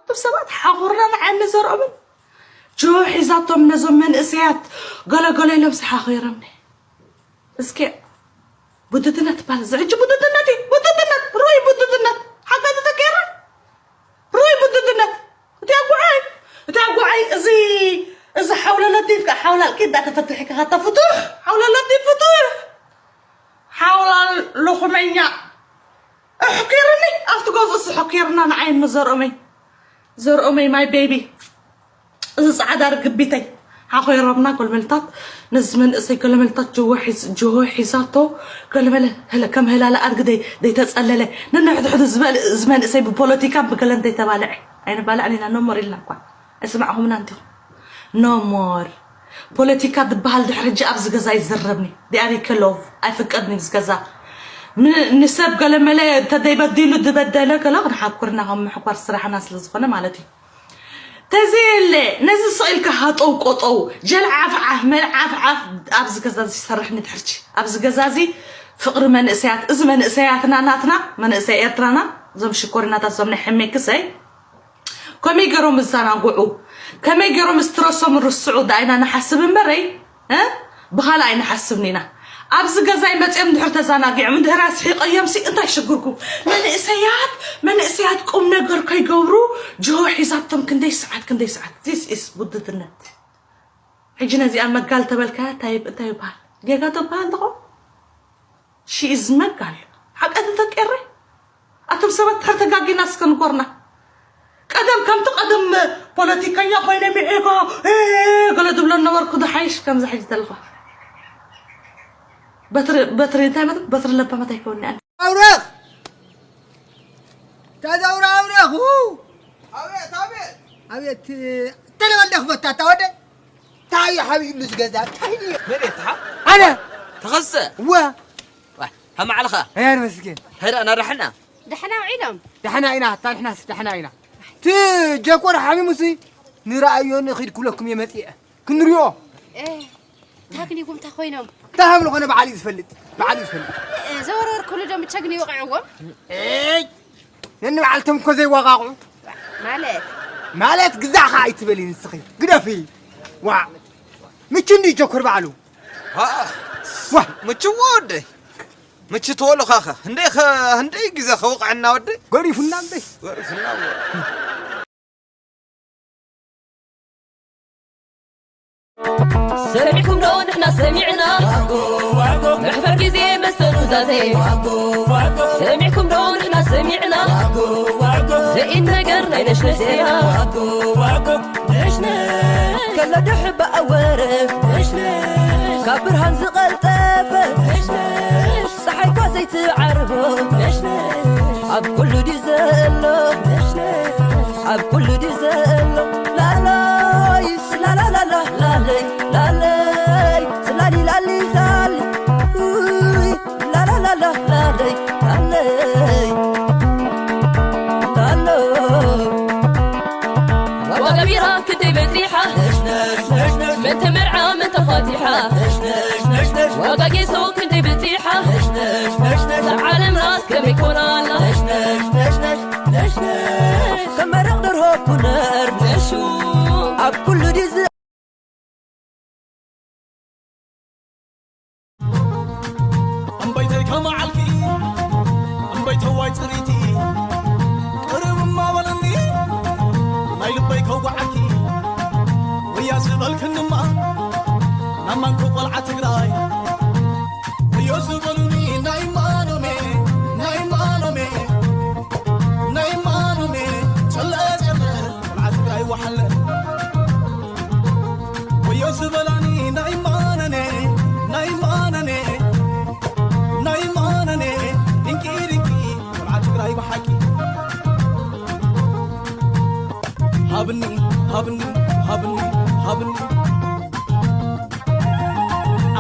እቶም ሰባት ሓቑርና ንዓኒ ዘርኦምን ጆ ሒዛቶም ነዞም መንእሰያት ገለገለ ኢሎም ዝሓኺሮምኒ። እስኪ ቡድድነት ባል ዝዕጂ ቡድድነት እዩ። ቡድድነት ሩይ ቡድድነት ሓጋዚ ተቀየረ ሩይ ቡድድነት እቲ ኣጓዓይ እቲ ኣጓዓይ እዚ እዚ ሓውለለት ዲት ሓውላል ቂዳ ተፈትሒ ከኸታ ፍቱሕ ሓውለለት ዲት ፍቱሕ ሓውላል ሎኹመኛ ኣሕኪርኒ ኣብቲ ገዝኡ ስሕኪርና ንዓይን ንዘርኦመይ ዘርኦመይ ማይ ቤቢ እዚ ጻዕዳ ርግቢተይ ሓኾይሮምና ጎልመልታት ነዚ መንእሰይ ገለመልታት ጅሆ ሒዝ- ጅሆ ሒዛቶ ገለመለ ህለ- ከም ህላለ ኣድጊ ደይ- ደይተጸለለ ነንሕድሕዱ ዝበል እዚ መንእሰይ ብፖለቲካ ብገለን ደይተባልዐ ኣይንባልዕን ኢና ኖሞር ኢልና እኳ ኣይስማዕኹምና እንቲኹም ኖሞር ፖለቲካ ዝበሃል ድሕሪ ሕጂ ኣብዚ ገዛ ኣይዝረብኒ ዲኣሪከ ሎቭ ኣይፍቀድኒ ኣብዚ ገዛ ም- ንሰብ ገለመለ እንተደይበዲሉ ዝበደለ ገለ ክንሓኩርና ከም ምሕኳር ስራሕና ስለ ዝኾነ ማለት እዩ ተዘየለ ነዚ ስቕ ኢልካ ሃጠው ቆጠው ጀልዓፍዓፍ መልዓፍዓፍ ኣብዚ ገዛ እዚ ይሰርሕ ንድሕርች ኣብዚ ገዛ እዚ ፍቕሪ መንእሰያት እዚ መንእሰያትና ናትና መንእሰይ ኤርትራና እዞም ሽኮሪናታት እዞም ናይ ሕሜክሰይ ከመይ ገይሮም ይዘናግዑ ከመይ ገይሮም ስትረሶም ርስዑ ዳይና ንሓስብ እምበረይ እ ብኻልእ ኣይንሓስብን ኢና ኣብዚ ገዛይ መፅኦም ድሕር ተዘናጊዖም እንድሕር ኣስሒቀዮም ሲ እንታይ ሽግርኩም መንእሰያት መንእሰያት ቁም ነገር ከይገብሩ ጅሆ ሒዛቶም ክንደይ ሰዓት ክንደይ ሰዓት this is ውድድነት ሕጂ ነዚኣ መጋል ተበልካያ እንታይ እንታይ ይበሃል ጌጋ ተበሃል ድኾ she is መጋል ሓቀ ተተቀረ ኣቶም ሰባት ድሕር ተጋጊና እስከ ንጎርና ቀደም ከምቲ ቀደም ፖለቲከኛ ኮይነ ሚዒጎ ገለ ዝብሎ ነበርኩ ዝሓይሽ ከምዚ ሕጂ ተልኳ በትሪ በትሪ እንታይ ማለት በትሪ ለባመት ኣይከውኒ ኣነ ኣውረኽ ተዘውራ ኣውረኹ ኣቤት ኣቤት ኣቤት ተለበልደ ክፈታ ታወደ ታዩ ሓቢሉ ዝገዛ ታዩ መሬትኻ ኣነ ተኸሰ ወ ከማዕልኻ ኣያር መስገን ሄዳ ናዳሕና ደሕና ውዒሎም። ዳሕና ኢና፣ ኣታ ንሕናስ ዳሕና ኢና። እቲ ጀኮር ሓሚሙሲ ንረኣዮ ንኺድ ክብለኩም እየ መጺአ ክንሪኦ። እ፣ ታግኒጉም እንታይ ኮይኖም? እንታይ ከም ዝኾነ በዓል እዩ ዝፈልጥ፣ በዓል እዩ ዝፈልጥ። እ፣ ዘወርወር ክብሉ ዶ ምቸግኒ ይወቕዕዎም? ኤይ ነኒ በዓልቶም እኮ ዘይዋቃቑ። ማለት? ማለት ግዛዕ ኸዓ ኣይትበሊ ንስኺ ግደፊ። ዋ ምቹ እንዲ ጀኮር በዓሉ። ዋ ምችዎ ወደይ ምችትዎ ኣለኻኸ እንዴ ኸ እንዴ ግዜ ኸውቕዐና ወደይ ገሪፉና እምበይ ገሪፉና ሰሚዕኩም ዶ ንሕና ሰሚዕና መሕፈር ግዜ መሰሉ ዛዜ ሰሚዕኩም ዶ ንሕና ሰሚዕና ዘይን ነገር ናይ ነሽነሽ ዜና ከሎ ድሕባእ ወረ ካብ ብርሃን ዝቐልጠፈ ፀሓይ ኳ ዘይትዓርቦ ኣብ ኩሉ ድዩ ዘሎ ኣብ ኩሉ ድዩ ዘሎ ላላይ ላላላላ ላለይ ላለይ ስላሊ ላሊ ላሊ ላላላላ ላለይ ላለይ ላሎ ዋጋ ቢራ ክንደይ በፂሓ መን ተመርዓ መን ተፋቲሓ ዋጋ ጌሶ ክንደይ በፂሓ ዓለም ራስ ከመይ ኮናላ ከመረቕ ደርሆ ኩነር ነሹ ኣብ ኩሉ ድዩ እምበይተይ ከመዓልኪ እምበይተዋይ ፅሪቲ ቅርብ እማ በለኒ ናይ ልበይ ከዋዓኪ ወያ ዝበልክንማ ናብ ማንኮ ቆልዓ ትግራይ ወዮ ዝበሉኒ ናይ ማኖሜ ናይ ማኖሜ ናይ ማኖሜ ጨለ ጨለ ቆልዓ ትግራይ ወሓለ ወዮ ዝበላኒ ናይ ማነነ ናይ ማነነ ናይ ማነነ ድንቂ ድንቂ ቆልዓ ትግራይ ብሓቂ ሃብኒ ሃብኒ ሃብኒ ሃብኒ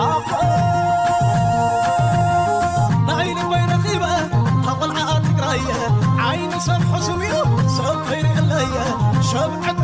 ኣኾ ናይ ልበይ ረኺበ ታቆልዓ ትግራየ ዓይኒ ሰብ ሕሱም እዩ ሰብ ከይርእለየ ሸብዐት